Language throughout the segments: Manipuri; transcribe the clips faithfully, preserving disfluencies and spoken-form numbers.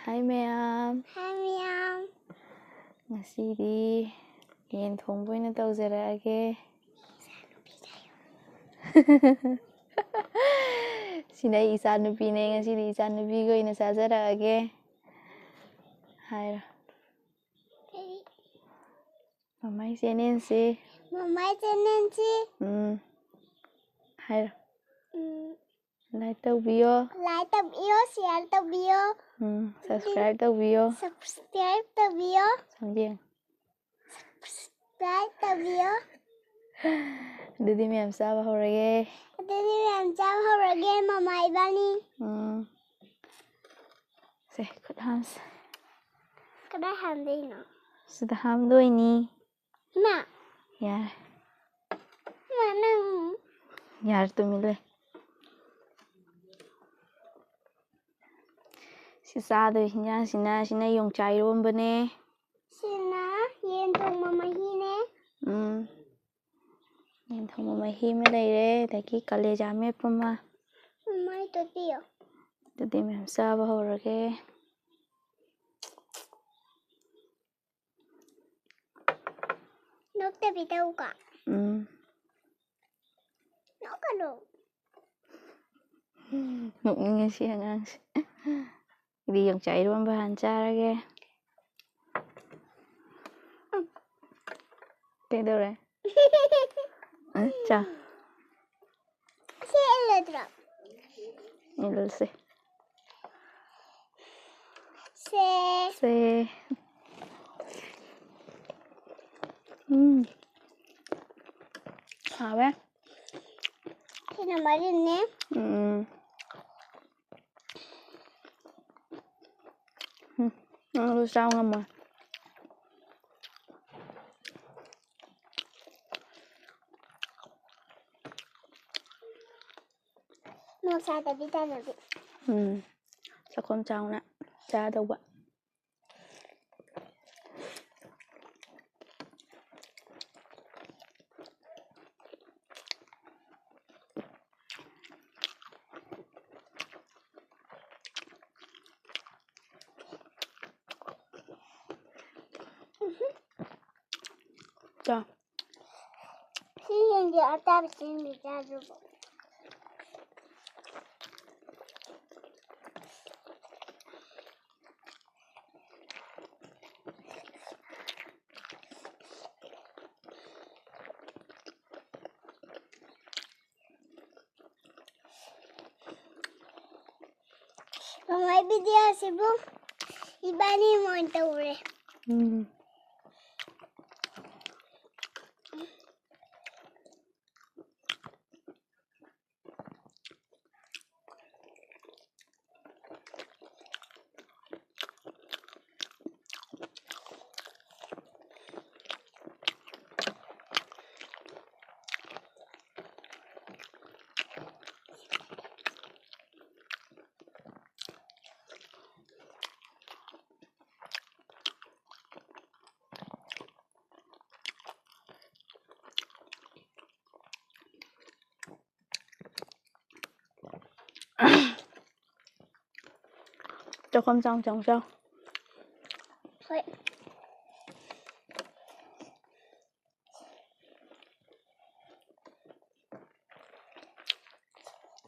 ꯍꯥꯏ ꯃꯌꯥꯝ꯫ ꯍꯥꯏ ꯃꯌꯥꯝ꯫ ꯉꯁꯤꯗꯤ ꯌꯦꯟ ꯊꯣꯡꯕ ꯑꯣꯏꯅ ꯇꯧꯖꯔꯛꯑꯒꯦ꯫ ꯁꯤꯅ ꯑꯩ ꯏꯆꯥꯅꯨꯄꯤꯅꯦ꯫ ꯉꯁꯤꯗꯤ ꯏꯆꯥꯅꯨꯄꯤꯒ ꯑꯣꯏꯅ ꯆꯥꯖꯔꯛꯑꯒꯦ꯫ ꯍꯥꯏꯔꯣ꯫ ꯃꯃꯥꯏ ꯆꯦꯅꯦꯜꯁꯤ꯫ ꯃꯃꯥꯏ ꯆꯦꯅꯦꯜꯁꯤ꯫ ꯎꯝ꯫ ꯍꯥꯏꯔꯣ꯫ ꯎꯝ꯫ ꯂꯥꯏꯛ ꯇꯧꯕꯤꯌꯣ꯫ ꯂꯥꯏꯛ ꯇꯧꯕꯤꯌꯣ, ꯁꯤꯌꯥꯔ ꯇꯧꯕꯤꯌꯣ꯫ ꯎꯝ, ꯁꯕꯁꯀ꯭ꯔꯥꯏꯕ ꯇꯧꯕꯤꯌꯣ꯫ ꯁꯕꯁꯀ꯭ꯔꯥꯏꯕ ꯇꯧꯕꯤꯌꯣ꯫ ꯁꯝꯖꯦꯡ꯫ ꯁꯕꯁꯀ꯭ꯔꯥꯏꯕ ꯇꯧꯕꯤꯌꯣ꯫ ꯑꯗꯨꯗꯤ ꯃꯌꯥꯝ ꯆꯥꯕ ꯍꯧꯔꯒꯦ꯫ ꯑꯗꯨꯗꯤ ꯃꯌꯥꯝ ꯆꯥꯕ ꯍꯧꯔꯒꯦ, ꯃꯃꯥ ꯏꯕꯥꯅꯤ꯫ ꯎꯝ꯫ ꯁꯦ, ꯈꯨꯠ ꯍꯥꯝꯁꯦ꯫ ꯀꯗꯥꯏ ꯍꯥꯝꯗꯣꯏꯅꯣ? ꯁꯤꯗ ꯍꯥꯝꯗꯣꯏꯅꯤ꯫ ꯏꯃꯥ꯫ ꯌꯥꯔꯦ꯫ ꯏꯃꯥ, ꯅꯪ꯫ ꯌꯥꯔꯦ, ꯇꯨꯃꯤꯟ ꯂꯩ꯫ ꯁꯤ ꯆꯥꯗꯣꯏ ꯍꯤꯟꯖꯥꯡꯁꯤꯅ, ꯁꯤꯅ ꯌꯣꯡꯆꯥꯛ ꯏꯔꯣꯝꯕꯅꯦ꯫ ꯁꯤꯅ ꯌꯦꯟ ꯊꯣꯡꯕ ꯃꯍꯤꯅꯦ꯫ ꯎꯝ꯫ ꯌꯦꯟ ꯊꯣꯡꯕ ꯃꯍꯤ ꯑꯃ ꯂꯩꯔꯦ, ꯑꯗꯒꯤ ꯀꯂꯦꯖꯥ ꯃꯦꯠꯄ ꯑꯃ꯫ ꯃꯩ ꯇꯣꯠꯄꯤꯌꯣ꯫ ꯑꯗꯨꯗꯤ ꯃꯌꯥꯝ ꯆꯥꯕ ꯍꯧꯔꯒꯦ꯫ ꯅꯣꯛꯇꯕꯤ ꯇꯧꯀꯣ꯫ ꯎꯝ꯫ ꯅꯣꯛꯀꯅꯨ꯫ ꯅꯣꯛꯅꯤꯡꯉꯦ ꯁꯤ ꯑꯉꯥꯡꯁꯦ꯫ ꯑꯩꯗꯤ ꯌꯣꯡꯆꯥꯛ ꯏꯔꯣꯟꯕ ꯍꯥꯟꯅ ꯆꯥꯔꯒꯦ꯫ ꯀꯩꯗꯧꯔꯦ? ꯑ, ꯆꯥ꯫ ꯁꯤ ꯏꯜꯂꯗ꯭ꯔꯣ? ꯏꯜꯂꯁꯦ꯫ ꯁꯦ꯫ ꯁꯦ꯫ ꯎꯝ꯫ ꯍꯥꯎꯋꯦ꯫ ꯁꯤꯅ ꯃꯔꯤꯟꯅꯦ꯫ ꯎꯝ꯫ ꯎꯝ, ꯅꯪ ꯑꯗꯨ ꯆꯥꯕ ꯉꯝꯃꯣꯏ꯫ ꯃꯣꯔꯣꯛ ꯁꯥꯗꯕꯤ ꯆꯥꯗꯕꯤ꯫ ꯎꯝ, ꯆꯥꯛꯈꯣꯝ ꯆꯥꯎꯅ ꯆꯥꯗꯧꯕ꯫ ꯆꯥ꯫ ꯁꯤ ꯌꯦꯡꯒꯦ, ꯑꯇꯥꯕ ꯆꯦꯡꯗꯤ ꯆꯥꯗ꯭ꯔꯤꯕꯣ? ꯃꯃꯥꯏ ꯚꯤꯗꯤꯑꯣꯁꯤꯕꯨ ꯏꯕꯥꯅꯤ ꯑꯣꯏꯅ ꯇꯧꯔꯦ꯫ ꯎꯝ꯫ ꯆꯥꯛꯈꯨꯝ ꯆꯥꯎ ꯆꯥꯎ ꯆꯥꯎ꯫ ꯍꯣꯏ꯫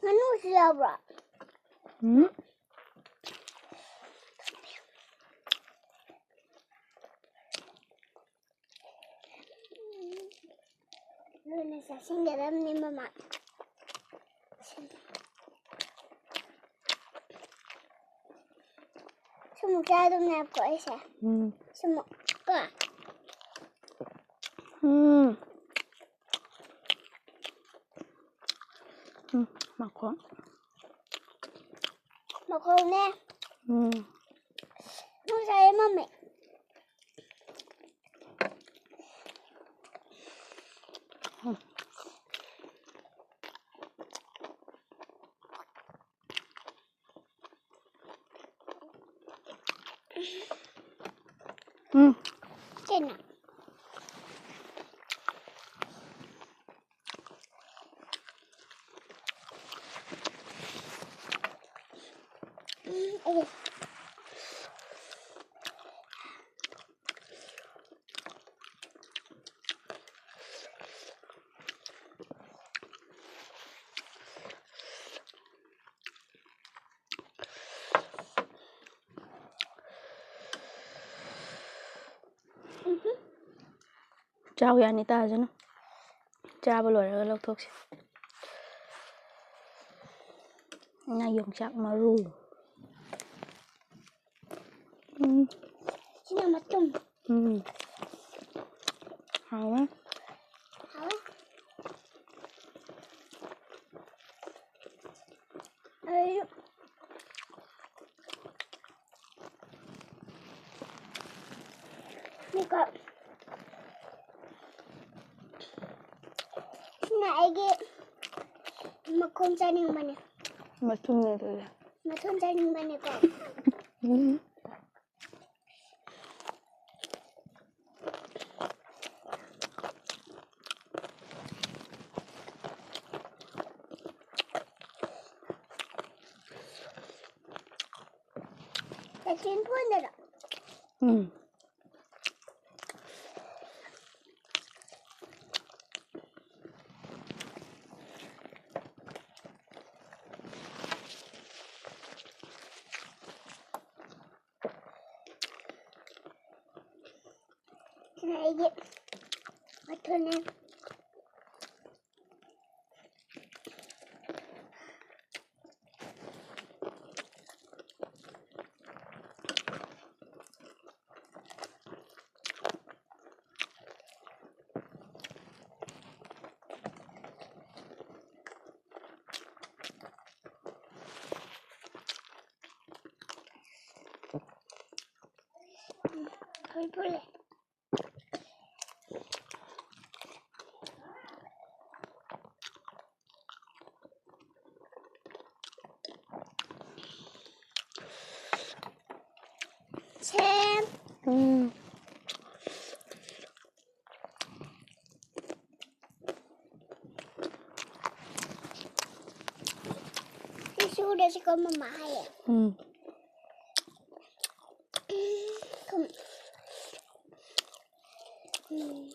ꯉꯥꯅꯨꯁꯨ ꯌꯥꯎꯕ꯭ꯔꯣ? ꯎꯝ꯫ ꯂꯣꯏꯅ ꯆꯥꯁꯤꯟꯒꯗꯕꯅꯤ ꯃꯃꯥ꯫ ꯁꯨꯝ ꯆꯥꯗꯕꯅꯦꯕꯀꯣ ꯑꯩꯁꯦ꯫ ꯎꯝ꯫ ꯁꯨꯝ ꯀꯣ꯫ ꯎꯝ꯫ ꯎꯝ, ꯃꯈꯣꯡ꯫ ꯃꯈꯣꯡꯅꯦ꯫ ꯎꯝ꯫ ꯅꯪ ꯆꯥꯏ ꯃꯝꯃꯦ꯫ ꯎꯝ꯫ ꯀꯩꯅꯣ? ꯎꯝ, ꯑꯣ꯫ ꯆꯥꯎ ꯌꯥꯅꯤ ꯇꯥꯖꯅꯨ꯫ ꯆꯥꯕ ꯂꯣꯏꯔꯒ ꯂꯧꯊꯣꯛꯁꯤ꯫ ꯉꯥ ꯌꯣꯡꯆꯥꯛ ꯃꯔꯨ꯫ ꯎꯝ꯫ ꯁꯤꯅ ꯃꯇꯨꯝ꯫ ꯎꯝ꯫ ꯍꯥꯎꯋꯦ꯫ ꯍꯥꯎꯋꯦ꯫ ꯑꯩ ꯃꯤꯀꯞ꯫ ꯁꯤꯅ ꯑꯩꯒꯤ ꯃꯈꯣꯡ ꯆꯥꯅꯤꯡꯕꯅꯦ꯫ ꯃꯊꯨꯝꯅꯦ ꯑꯗꯨꯗꯤ꯫ ꯃꯊꯨꯝ ꯆꯥꯅꯤꯡꯕꯅꯦꯀꯣ꯫ ꯎꯝ꯫ ꯎꯝ꯫ ꯁꯤꯅ ꯑꯩꯒꯤ ꯃꯊꯨꯟꯅꯦ꯫ ꯐꯨꯜ ꯐꯨꯜꯂꯦ꯫ ꯁꯦꯝ꯫ ꯎꯝ꯫ ꯁꯤ ꯁꯨꯔꯦꯁꯤꯀꯣ ꯃꯃꯥ ꯍꯥꯏꯌꯦ꯫ ꯎꯝ꯫ ꯎꯝ꯫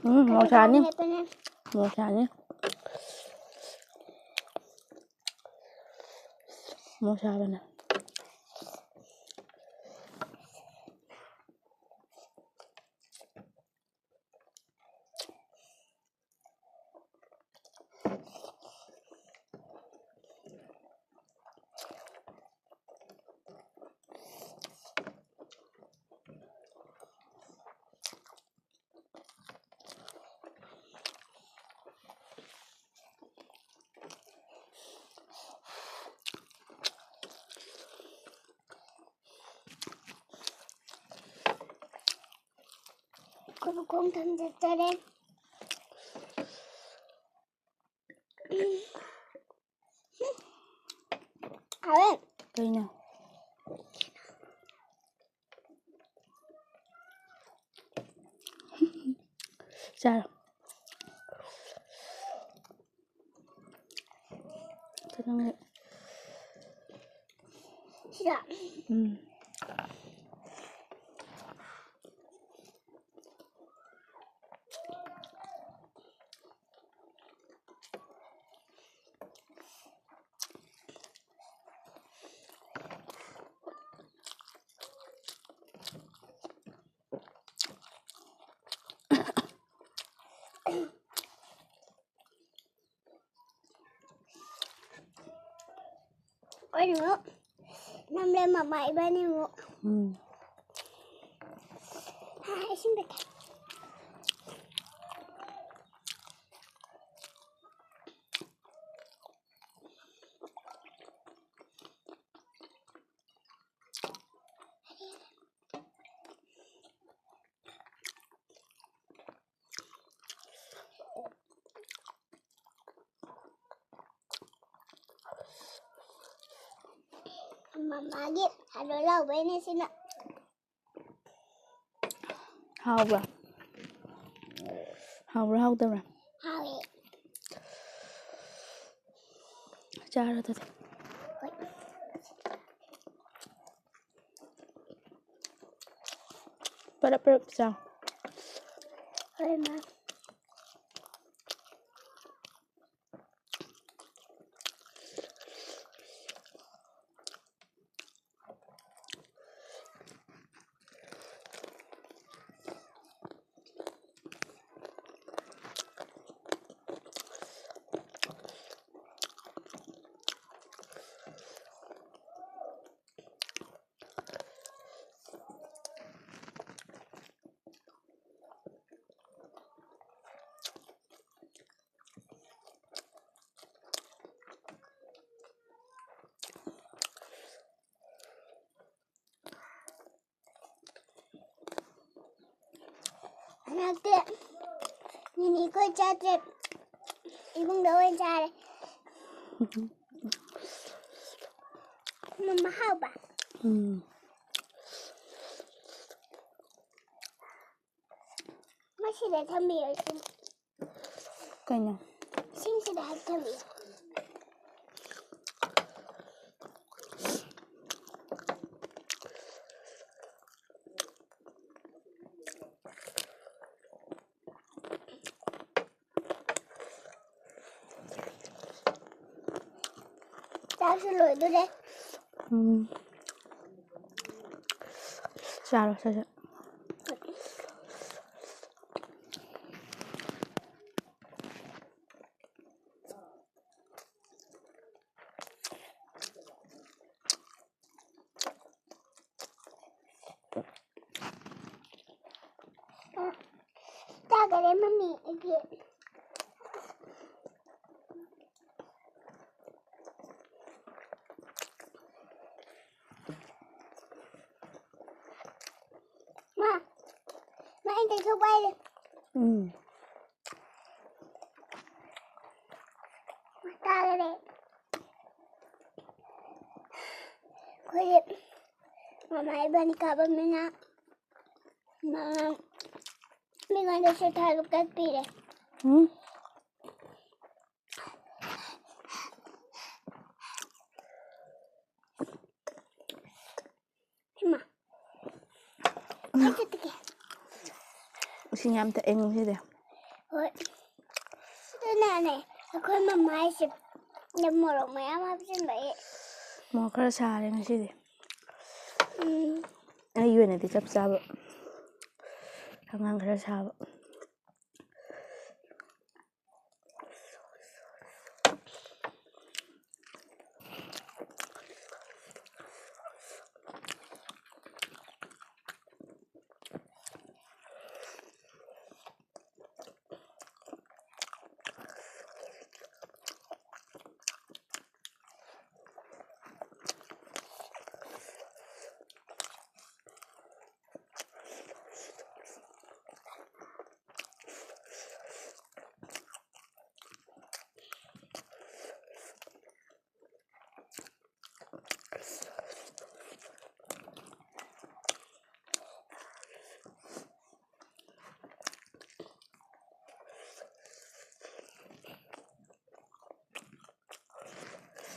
ꯎꯝ, ꯃꯣꯔꯣꯛ ꯁꯥꯅꯤ꯫ ꯃꯦꯠꯄꯅꯦ꯫ ꯃꯣꯔꯣꯛ ꯁꯥꯅꯤ꯫ ꯃꯣꯔꯣꯛ ꯁꯥꯕꯅꯦ꯫ ꯑꯩꯈꯣꯏꯕꯨ ꯈꯣꯡ ꯊꯥꯡꯖꯠꯆꯔꯦ꯫ ꯍꯥꯎꯋꯦ꯫ ꯀꯩꯅꯣ? ꯆꯥꯔꯣ꯫ ꯁꯤꯗ꯫ ꯎꯝ꯫ ꯑꯩꯅ ꯅꯝꯂꯦ ꯃꯃꯥ ꯏꯕꯥꯅꯤꯃꯨꯛ꯫ ꯎꯝ꯫ ꯍꯥ, ꯏꯁꯤꯡ ꯄꯤꯔꯛꯀꯦ꯫ ꯃꯃꯥꯒꯤ ꯍꯜꯂꯣ ꯂꯥꯎꯕꯩꯅꯦ ꯁꯤꯅ꯫ ꯍꯥꯎꯕ꯭ꯔꯥ? ꯍꯥꯎꯕ꯭ꯔꯥ ꯍꯥꯎꯇꯕ꯭ꯔꯥ? ꯍꯥꯎꯋꯦ꯫ ꯆꯥꯔꯣ ꯑꯗꯨꯗꯤ꯫ ꯍꯣꯏ꯫ ꯄꯔꯞ ꯄꯔꯞ ꯆꯥꯎ꯫ ꯍꯣꯏ, ꯃꯥ꯫ ꯍꯟꯗꯛꯇꯤ ꯅꯤꯅꯤ ꯑꯩꯈꯣꯏ ꯆꯥꯗ꯭ꯔꯦ꯫ ꯏꯃꯨꯡꯗ ꯑꯣꯏꯅ ꯆꯥꯔꯦ꯫ ꯃꯃꯥ, ꯍꯥꯎꯕ? ꯎꯝ꯫ ꯃꯁꯤꯗ ꯊꯝꯕꯤꯌꯨ, ꯏꯁꯤꯡ꯫ ꯀꯩꯅꯣ? ꯏꯁꯤꯡꯁꯤꯗ ꯍꯥꯏꯕ ꯊꯝꯕꯤꯌꯨ꯫ ꯆꯥꯛꯁꯨ ꯂꯣꯏꯗꯣꯔꯦ꯫ ꯎꯝ꯫ ꯆꯥꯔꯣ, ꯁꯠ ꯁꯠ꯫ ꯆꯥꯈꯔꯦ, ꯃꯝꯃꯤ, ꯑꯩꯗꯤ꯫ ꯃꯥ, ꯃꯥ, ꯑꯩ ꯇꯩꯊꯣꯛꯄ ꯍꯩꯔꯦ꯫ ꯎꯝ꯫ ꯇꯥꯔꯦ꯫ ꯑꯩꯈꯣꯏ ꯃꯃꯥ ꯏꯕꯥꯅꯤ ꯀꯥꯕꯝꯅꯤꯅ ꯃꯥ ꯃꯤꯉꯣꯟꯗꯁꯨ ꯊꯥꯗꯣꯛ ꯀꯠꯄꯤꯔꯦ꯫ ꯎꯝ꯫ ꯏꯃꯥ꯫ ꯑꯩ ꯆꯠꯇꯒꯦ꯫ ꯏꯁꯤꯡ ꯌꯥꯝ ꯊꯛꯑꯦ ꯉꯁꯤꯗꯤ꯫ ꯍꯣꯏ꯫ ꯑꯗꯨꯅꯅꯦ ꯑꯩꯈꯣꯏ ꯃꯃꯥ ꯍꯥꯏꯁꯦ ꯃꯣꯔꯣꯛ ꯃꯌꯥꯝ ꯍꯥꯞꯆꯤꯟꯕꯒꯤ꯫ ꯃꯣꯔꯣꯛ ꯈꯔ ꯁꯥꯔꯦ ꯉꯁꯤꯗꯤ꯫ ꯎꯝ꯫ ꯑꯩꯒꯤ ꯑꯣꯏꯅꯗꯤ ꯆꯞ ꯆꯥꯕ꯫ ꯑꯉꯥꯡ ꯈꯔ ꯁꯥꯕ꯫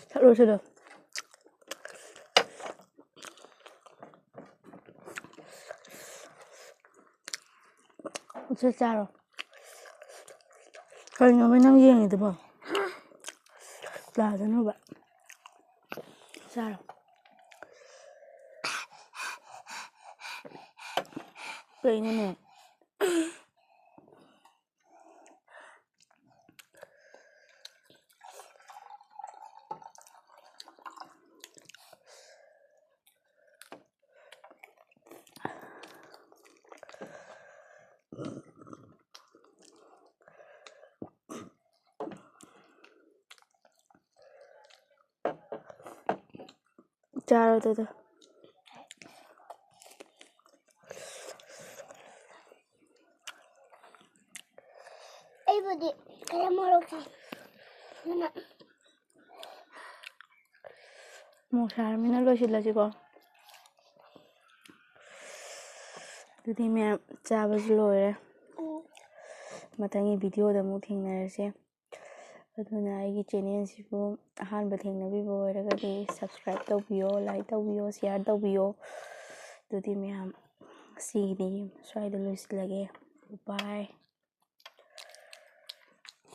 ꯊꯛꯂꯣ ꯁꯤꯗꯣ꯫ ꯁꯤ ꯆꯥꯔꯣ꯫ ꯀꯩꯅꯣꯕ ꯅꯪ ꯌꯦꯡꯉꯤꯗꯨꯕꯣ? ꯆꯥꯗꯅꯕ꯫ ꯆꯥꯔꯣ꯫ ꯀꯩꯅꯣꯅꯦ? ꯆꯥꯔꯣ ꯑꯗꯨꯗꯣ꯫ ꯑꯩꯕꯨꯗꯤ ꯈꯔ ꯃꯣꯔꯣꯛ ꯁꯥꯏ꯫ ꯑꯗꯨꯅ ꯃꯣꯔꯣꯛ ꯁꯥꯔꯃꯤꯅ ꯂꯣꯏꯁꯤꯜꯂꯁꯤꯀꯣ꯫ ꯑꯗꯨꯗꯤ ꯃꯌꯥꯝ ꯆꯥꯕꯁꯨ ꯂꯣꯏꯔꯦ꯫ ꯎꯝ꯫ ꯃꯊꯪꯒꯤ ꯚꯤꯗꯤꯑꯣꯗ ꯑꯃꯨꯛ ꯊꯦꯡꯅꯔꯁꯦ꯫ ꯑꯗꯨꯅ ꯑꯩꯒꯤ ꯆꯦꯅꯦꯜꯁꯤꯕꯨ ꯑꯍꯥꯟꯕ ꯊꯦꯡꯅꯕꯤꯕ ꯑꯣꯏꯔꯒꯗꯤ subscribe ꯇꯧꯕꯤꯌꯣ, like ꯇꯧꯕꯤꯌꯣ, share ꯇꯧꯕꯤꯌꯣ꯫ ꯑꯗꯨꯗꯤ ꯃꯌꯥꯝ ꯉꯁꯤꯒꯤꯗꯤ ꯁ꯭ꯋꯥꯏꯗ ꯂꯣꯏꯁꯤꯜꯂꯒꯦ꯫ Bye.